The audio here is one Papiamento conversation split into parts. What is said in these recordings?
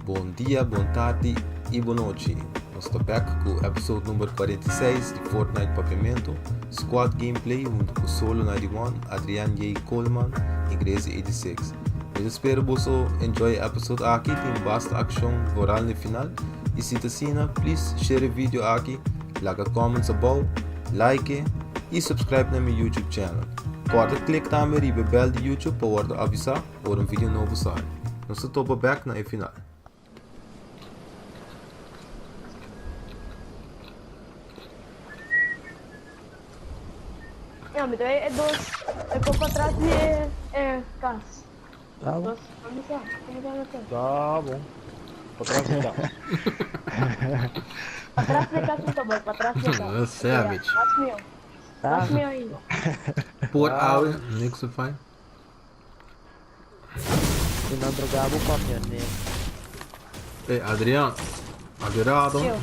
Bon dia, bon tardi y bon nochi. Nos ta back cu episode number 46 di Fortnite Papiamento, Squad Gameplay hunto cu Solo 91, Adrian J. Coleman y Gracie 86. Mi ta spera boso enjoy e episode aki, tin basta accion vooral na e final. Y si ta asina, please share e video aki, laga comments abou, like y subscribe na mi YouTube channel. Corda click tambe riba e bell di YouTube pa wordo avisa ora un video nobo sali. Nos ta topa bek na e final. Ja, mi ta e dos e ko patras di e e kas. Tá bom. Dos, vamos lá, vamos lá, vamos lá. Tá bom. Patras di kas. Patras di kas mi ta bai, patras di kas. No savage. Mas mihó. Tá. Mas mihó ainda. Por Tá. awe, niks te fai. Si nan droga bo papia ne. Hey Adrian, Adirado, Yo.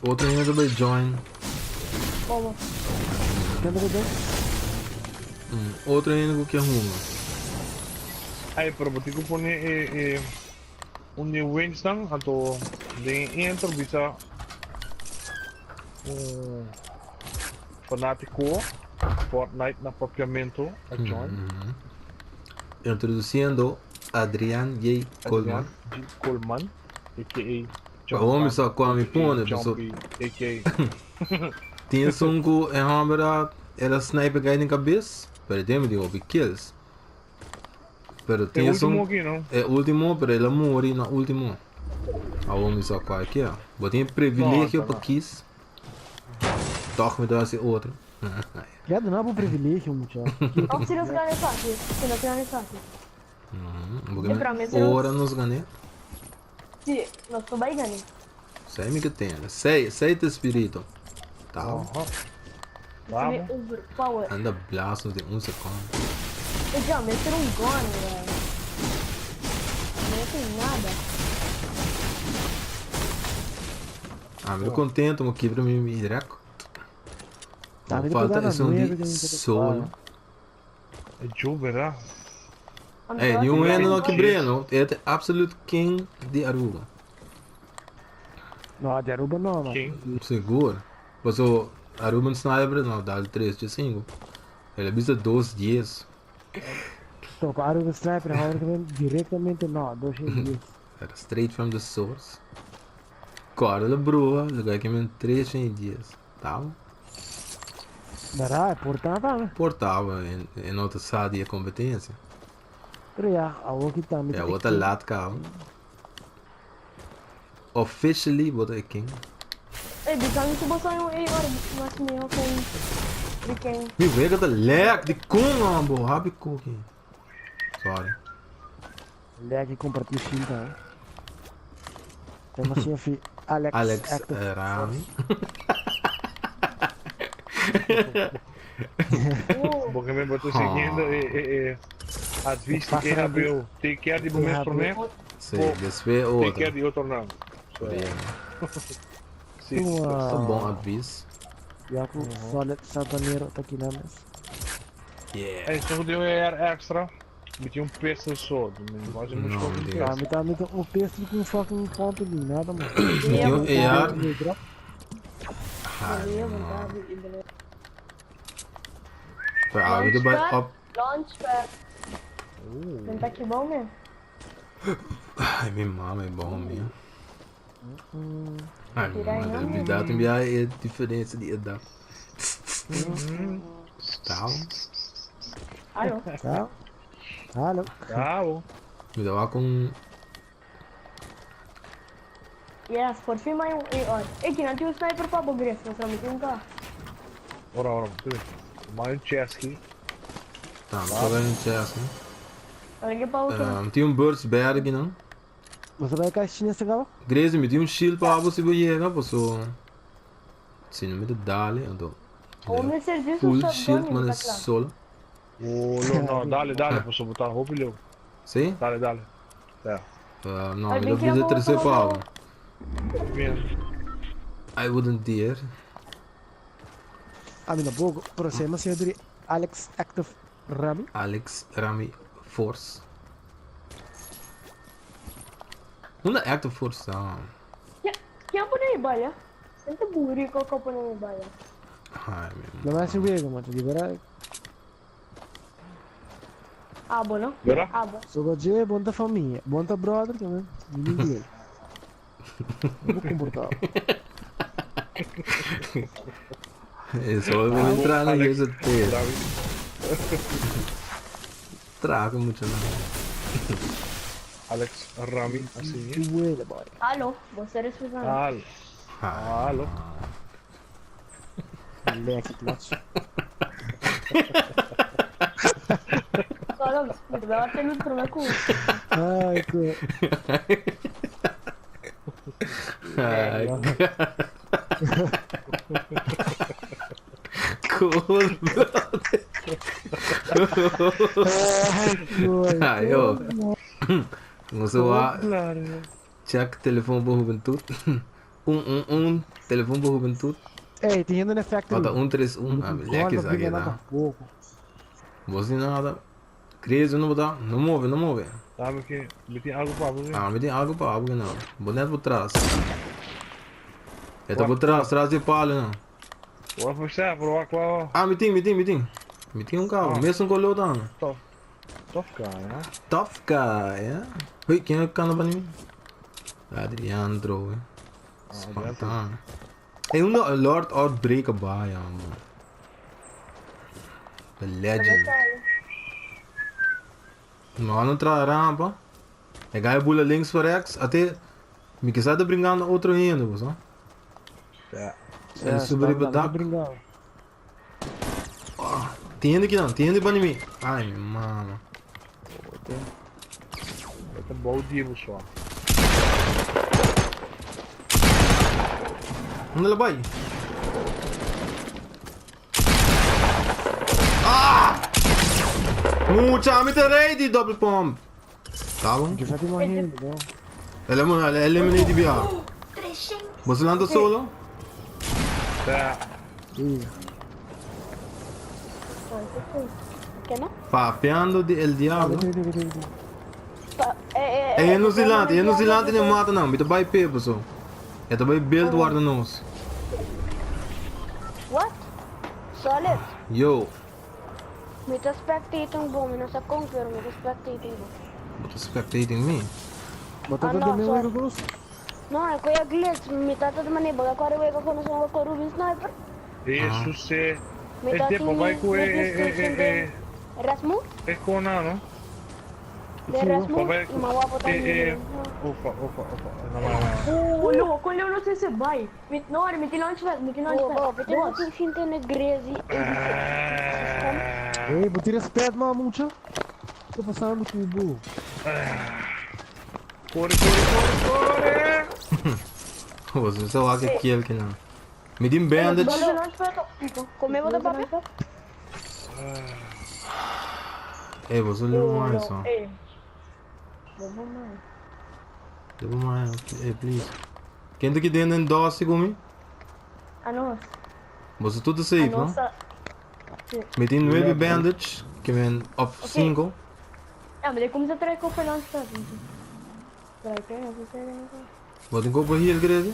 otro hende ta bay join. Como? Ken ta bay join? Otro hende ku ke hunga. Ay, pero bo tin ku pone e e un di e wingsnan anto den e intro bisa un fanatico Fortnite na papiamento a join. Introduciendo Adrian J. Coleman. Adrian J. Coleman, a.k.a. Pa homi sa kwa mi pone, paso Jumpy, a.k.a. tin esun ku e homber a era sniper guy den kabes, pero den mi tin hopi kills. Pero E tin esun ultimo aki, no? e ultimo, pero el a muri na ultimo. Awor mi sa kwa ke. Bo tin e privilegio No, pa no. kies. Toch mi ta hasi otro. Ya duna bo privilegio mucha. Of si nos gana esaki, si nos gana esaki. Porque E pra mim, se nos- ora nos gané. Si, nos por bai gana. Sei mi que tem. Sei, sei te espírito. Tá. Aha. Se Vamos. mi overpower. Anda blast nos de un segundo. E já, me ser um gun, velho. Não tem nada. Ah, mi ta contento, mo kibra mi mi record. Tá, Mo falta esun di solo. E Joe, verdad? Ey, ni un hende no kibr'é, no. E ta absolute king di Aruba. No, di Aruba no, man. King. Sigur. Paso Aruban Sniper no dal tres dje sinku. El a bisa dos dies. Topa Aruban Sniper hou er directamente no, dos dies. Era straight from the source. Corda la brua, lugar que men tres en dies. Taba? Verdad, portaba. Portaba, en, en otro sa di competencia. Pero ya, awor ki tambe. Ja, wat een laat cabo. Officially, wat een king. Ey, di kan ku boso un AR mas mihó ku di ken. Mi wega ta lek di kon ambo, habi cookie. Sorry. Lek y compartir cinta, eh. Tema sin fi Alex Alex Active Rami. Porque me boto siguiendo e e e advies di EHBO. Take care di bo mes prome. Sí, despues Take otro. care di otronan. So, sí. Ta un bon advies. Ya cu Solid Santanero ta kina mes. Yeah. Ey, so cu tin un AR extra. Mi tin un pistol so, mi no haci mucho No, con mi un tin. pistol. Ah, mi tambe tin un pistol cu un fucking pomp di nada mas. Mi tin un AR. Ai, no. Pero awe ta bai op. Launchpad. Men ta ki bon men. Ai, mi mama e bon mi. Ai, mi mama, mi da tin bia e diferencia di edad. Tau. Alo. Tau. Alo. Tau. Mi ta wak un Yes, por fin may un AR. Ey, kinan tin un sniper pa bo Griff, nos a meti un ka. Ora, ora, May un chest ki. Ta, mi ta un chest, no? Alge pa bo Um, tin un birds bed aki, no? Bo sa bai kai chines caba? Grace, mi tin un shield pa bo si bo yega, paso si no mi ta dale, anto O mester djis un full shotgun shield y mi mane ta kla. solo. Oh, no, no, dale, dale, paso bo ta hopi leu. Si? Dale, dale. Ja. No, Ay, mi ta bin kira bisa bo trece otro pa bo. Bien. I wouldn't dare. A mi tampoco, pero se llama señor Alex Active Rami. Alex Rami Force. Unda active force ta? Ken a pone mi baya? Ken ta burico ku a pone mi baya? Ai, mi No me hace wega, macho. Di verdad. Abo no? Verdad? Abo. So goje, bon ta famia. Bon ta brother tambe. Ni ninguém. Bo comportado. Eso voy a entrar na Alex, UST. David. Trago mucho na. Alex Rami, así. Tu huele, boy. Alo, você eres Suzana. Alo. Alo. Lekker klats. Solo, mi doveva tener un cu. Ai, co. Ai, Cool, brother. Ai, co. Ai, yo. Nos a Claro. check telefon pa hubentud. 111, telefon pa hubentud. Ey, tin hende na factory. Falta 131. Ah, lekker is aki da. Tampoco. Bos di nada. Crazy no bota. No move, no move. Sabe que me tem algo para você. Ah, mi tin algo pa abo no. Bo net por tras. E ta por tras, tras di palo no. Vou fechar, provar qual. Ah, mi tin, mi tin, mi tin. Mi tin un cabo. Ah. Mesun color dan. Tough. Tough guy, hè? Tough guy, ja. Hoi, ken e cana pa mi? Adrian Drowe. Spantan. Hey, uno Lord Outbreak ba, ja, man. The legend. No, no tra rampa. E gai bula links voor rechts. Ate, mi ke sa brincando otro hende, bo, so. Ja. El sube riba dak. Tin hende aki nan, tin hende banda mi. Ai, mi mama. Dat een bouw die we zo. Unda la bai? Ah! Mucha, mi ta ready double pump. Ta bon? Ki sa tin mas hende, no? Eliminate di bia. Boso lanta solo? Ja. Sí. Ke no? Papiando di el diablo. Vete, vete, vete, vete. Ey, e nos dilanti, e nos dilanti ne mata nan. Mi ta bai pe paso. E ta bai build warda nos. What? Solid. Yo. Mi ta spectating bo, mi no sa con, pero mi ta spectating bo. Bo ta spectating mi? Bo ta Ah, no, ta sorry. wega ku nos? No, e koe a glitch. Mi tata ta mane baga kore wega ku nos un ko Rubin Sniper. Jesus e. Mi E ta tempo tin vai ku e mi e e description e den Rasmu? e kona no. Den Rasmu Vai i ma wapo ta e e ni. Opa opa opa. No, no, no. Oh, lo, con leo no sé se vai. Mi, no, mi ti launchpad, mi ti launchpad. Bo, bo, bo, tin sinte ne grezi. Ei, bo tin respet, ma mucha. Ta pasando ku bo? Kore kore kore kore. Boso sa wak e kiel kinan. Mi tin bandage. Come bo ta papia? Ey, boso leu mais so. Leu mais, ey, please. Ken ta ki den den dosi ku mi? Anos. Boso tur ta safe, no? Mi tin nuebe bandage, ke men of cinco. Ja, maar kom ze trek op en aanstaan. Bo tin kopo heal, Grezi?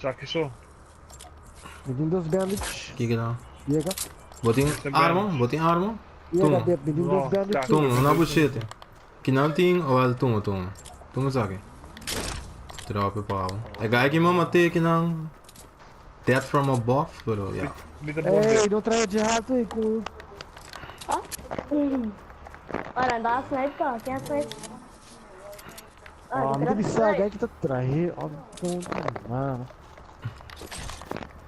Sa ki so. Mi tin dos bandage. Kiko ta? Yega. Bo tin arma? Bo tin arma? Yega, Tuma. Beb, mi tin dos bandage. Tuma, una buchete. Ki nan tin? Owel, tuma, tuma. Tuma esaki. Drop e pa bo. E guy ki mama te ki nan Death from above, pero ya. Mi ta bon Ey, no trae jihad ey cu. Ora, da snipe ka, ken snipe? Ah, mi ta bisa guy ki ta trahe. Oh, mano.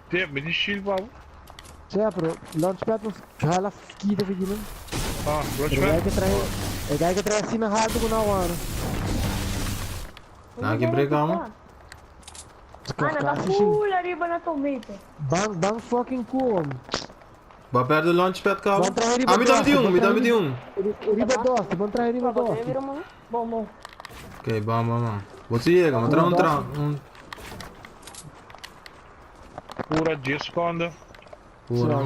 Te, mi tin shield pa bo. Sea, pero launchpad nos jala skita fi ginen. Ah, Pero guy launchpad? ki trahe, e guy ki trahe asina halto cu na wano. Nan ki break amo? Ah, na ta full ariba na tomato. Ban, ban fucking cool. Ba perde launchpad cabo? Ban trahe riba Ah, mi ta meti dos, un, mi ta ban meti un. Riba dos, ban trahe riba dos. Bom, bom. Ok, bam, bam, bam. Bo si yega, ma tra un tra un. Pura 10 seconden. Pura.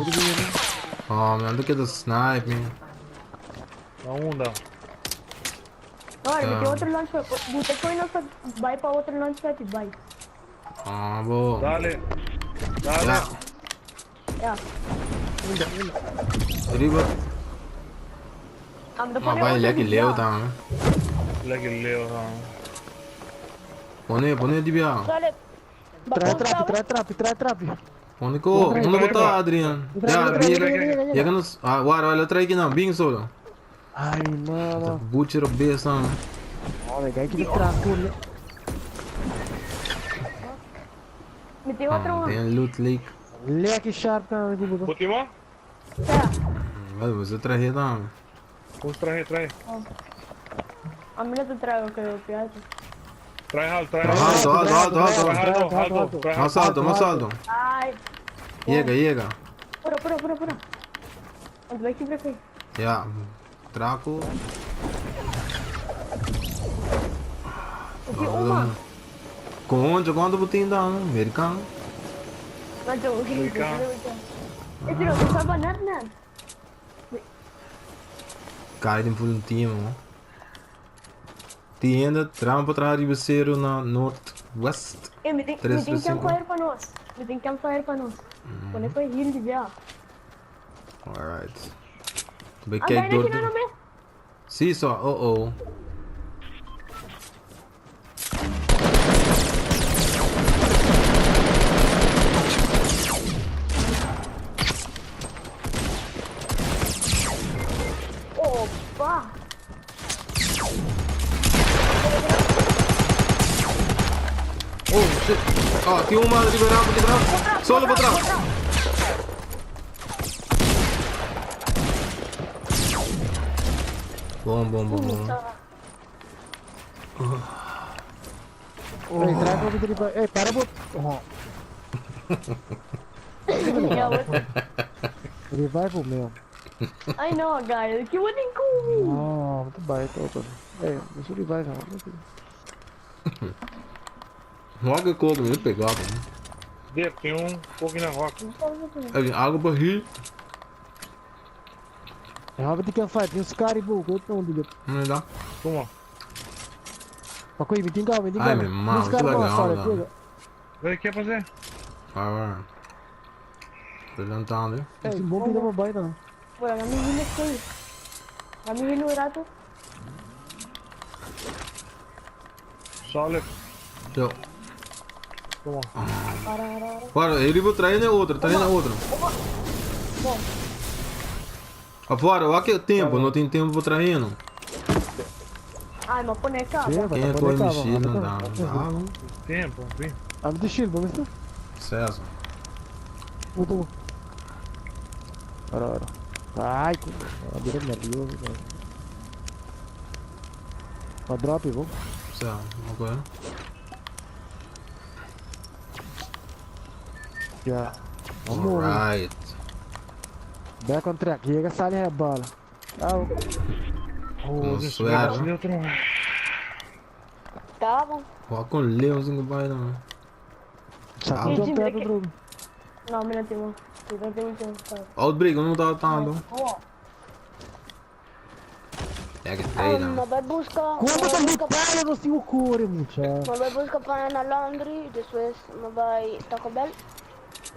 Oh, man, look at the snipe, man. Na unda. Ahora, mi tin otro launchpad. Buta coin nos pa bai pa otro launchpad y bai. Ah, bo. Dale. Dale. Ja. Ja. Riba. Am de Maar pone bai otro lekker di leo bia. dan. Lekker leo dan. Pone, pone di bia. Dale. Trae trapi, trae trapi, trae trapi. Pone ko. Unda bo ta, Adrian? Ja, Trae, yega, trae, yega nos. Ah, wara, wara, trae ki nan, bin solo. Ai, mano. Butcher op beest dan. Oh, kijk je de trap, cool. Mi tin otro Ah, un. Den loot lake. Lekker sharp dan, ik bedoel. Bo tin mo? Ja. Wel, we zitten trae dan. Kom trae, trae. A mi no te traigo que lo piace. Trae alto, trae Alto, alto. alto, alto, alto. Trae alto, alto, trae Mas alto. alto, mas alto. Ai. Yega, yega. Pura, pura, pura, pura. Want wij kibra kai. Ja, Draco. Oké, oma. Concho, quanto botin dan? Americano. Maar zo, oké. Amerikaan. Ik doe dat saba net net. Cai den voor een team, hoor. Die hende trampa trás de Becerro na Northwest. Eh, mi tin Tres, mi tin tres, cinco. campfire pa nos. Mi tin campfire pa nos. Pone pa heal di ja. Alright. Bij Ah, kijk bijna door. geen De... meer. Zie zo, oh oh. Opa. Oh shit. Oh, tem uma liberada de trás. Solo para trás. Bom, bom, bom, bom. Hey, trae trapi, trae Hey, para bo. Oh, Ja, wat? revival meu. I know, guys. Que wat in cool. Oh, wat bij het ook. Hey, dat is revival. Logo que eu me pegar. Dip, tem um pouquinho na roca. É água para rir. Ja, wat ik kan fight, tem os caras, pô, eu tô onde. Não dá. Toma. Paco, me tem calma, me tem Ai, calma. meu irmão, Os caras que vão legal, fora, não. pega. Vem, quer fazer? Vai, vai. Tô levantando. Ei, bom que dá pra baixo, não. Bueno, a mí viene estoy. A mí viene un rato. Solid. Yo. Toma. Para, para, para. Bora, ele vou trair outra, trair outra. Bom, Agora, olha que tempo, não tem tempo pra trair, não. ai, mas pone cá. Sim, vai Quem é tá tua pone mexida, não calma. dá, não dá. Tempo, vem. Ah, me deixa, vamos ver. César. Muito bom. Ora, ora. Ai, vira nervioso. Ma drop, vou. César, uma coisa. Já. Vamos. Alright. Back on track. Chega, sai a bola. Ah, Oh, Nossa, this era. outro. Tá bom. Qual com leãozinho vai não. sacou o pé do drogo. Não, me não tem um. Eu tenho um. Outbreak, não tá tanto. É que tem, não. Ma vai buscar. Como tá lutando no seu core, muchacho? Ma vai buscar para na laundry, depois ma vai Taco Bell.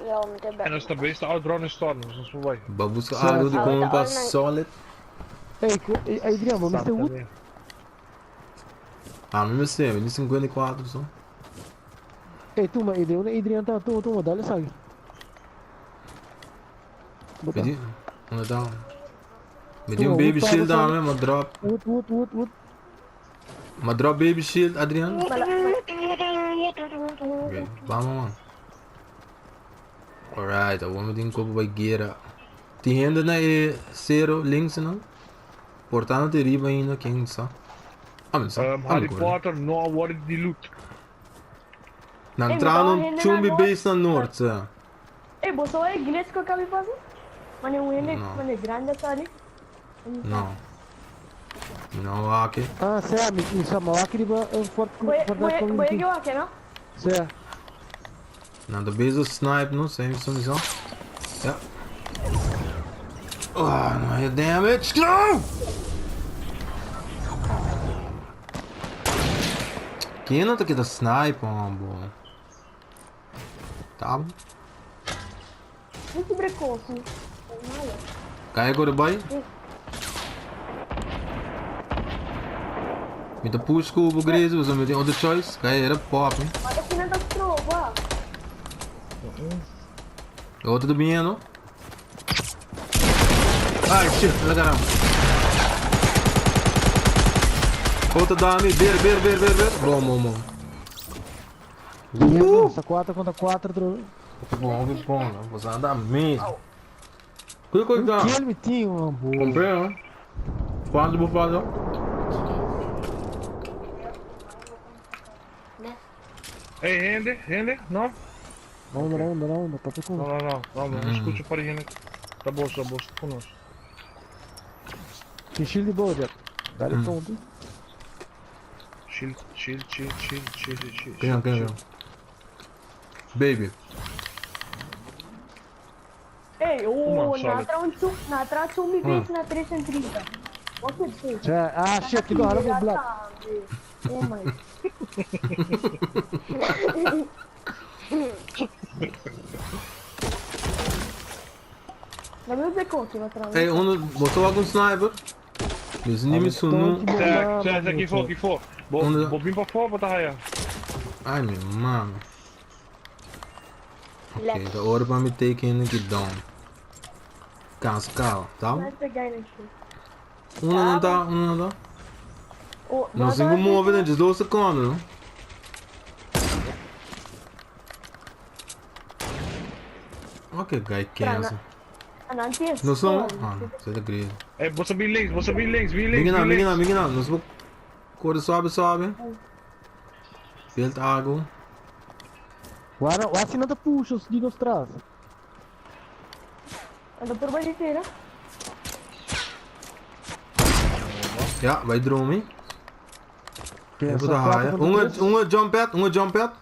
Ja, met de En bel. dat is de beste Outrun Storm, dus dat is voorbij. Vai buscar algo de como pra solid. Ei, Adriano, vamos ter um. Ah, mesmo assim, de 54 só. Ei, toma, Adriano, Adriano, tá, toma, toma, dá-lhe sangue. Pedi? Onde tá? Me deu um baby shield down, né? Uma drop. Wood, wood, wood, wood. Uma drop baby shield, Adriano. Ok, vamos, mano. Alright, a woman tem corpo vai guerra. Tem ainda na e zero links, não? Portando te riba ainda, quem sabe? Ah, mas sabe. Harry Potter, no awarded the loot. Na Ei, entrada maar no daar chumbi na base na norte, sabe? Ei, você olha inglês que eu acabei de fazer? Mas é um ele, Não. mas é grande essa ali. Não. Não, aqui. Ah, Sam, isso é uma lágrima forte Voy voy que aqui, não? Sim. Na de base snipe, não sei, sowieso. Ja. Oh, no damage. No! Ken no ta kita snipe man bo? Ta bo? Mi si brekosi. Malo. Kaya kore bai? Mi ta push ku bo Grace, bo mi tin otro choice. Kaya era pop. Eh. Ma e nan ta stroba. E otro ta biniendo. Ai shit, la caramba. Otro dami, ber, ber, ber, ber, ber. Bom, bom, bom. Sta 4 contra 4 trobe. Bom, que bom, não. Você anda mesmo. Que coisa? Kill me team, man. Comprei, né? Quanto vou fazer? Ei, hende, hende, no? Ronda, ronda, ronda, papia ku. No, no, no, no, no, mm. Escucha para hende. Ta bos, ta bos, ku nos. Tin shield di bo, Jack. Dale mm. tonto. Shield, shield, shield, shield, shield, shield. Kaya, kaya. Baby. Ei, Uma oh, solid. na tra un chu, na tra chu mi base na 330. Wat is dit? Cioè, ah shit, ki hala bo black. Oh my. Na mi bekoki wat trouwens. Hey, uno, botou algum sniper? Dus niet meer zo nu. Cioè, cioè, aqui for, aqui for. Bo, bo bim pa for, bota haya. Ai, mi mano. Ok, da ora para me take in aqui down. Cascal, tá? Uno não tá, uno não tá. Não se move, né? Just 2 segundos, não? Ok, guy cancel. Não são? Ah, você tá grilo. É, você be links, você be links, be links. Minha não, minha não, minha não. Nós vamos correr, sobe, sobe. Build água. Guarda, guarda se não te puxa os dinos atrás. Eu tô por baixo de Ja, vai drone. Even de haaien. Unge jump pad, unge jump pad.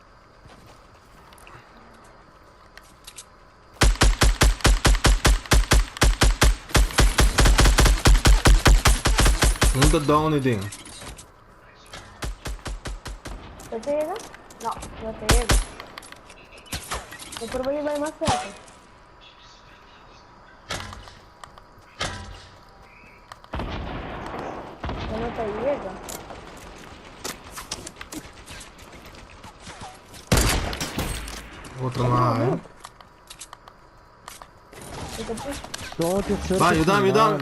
Um down die ding. Você chega? Não, você chega. Eu provavelmente vai mais perto. Eu não te llega. Outra lá, hein? Vai, ajuda, me dá.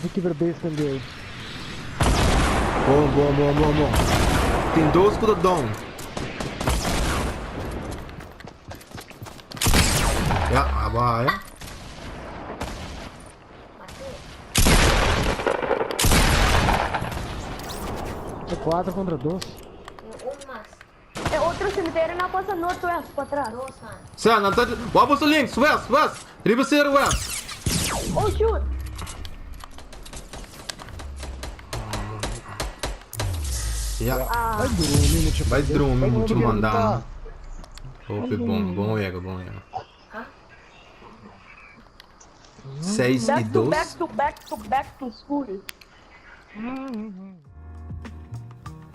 Eu que ver basement dele. Bom, bom, bom, bom, bom. Tem dois com o down. Ja, vai. É 4 contra 2. É outro cemitério na passa norte-oeste para trás. Sir, não tá. Vamos links, west, west. Ribeiro west. Oh shoot! Ja. Vai dormir, muito Vai dormir, muito mandar. Opa, bom, bom ego, bom ego. 6 e Back to 2. back to back to back to school.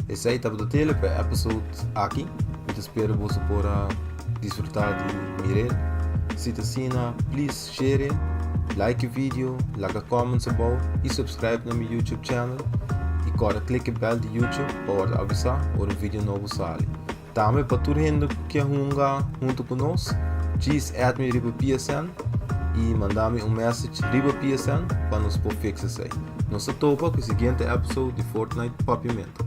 Esey tabata tele pa e episode aki. Mi ta spera boso por a disfruta di mir'e. Si ta asina, please share, like e video, laga comments abou y subscribe na mi YouTube channel. Y corda click e bell di YouTube pa wordo avisa ora un video nobo sali. Tambe pa tur hende cu kier hunga hunto cu nos, djis add mi riba PSN y manda mi un message riba PSN pa nos por fix esey. Nos ta topa cu e siguiente episode di Fortnite Papiamento.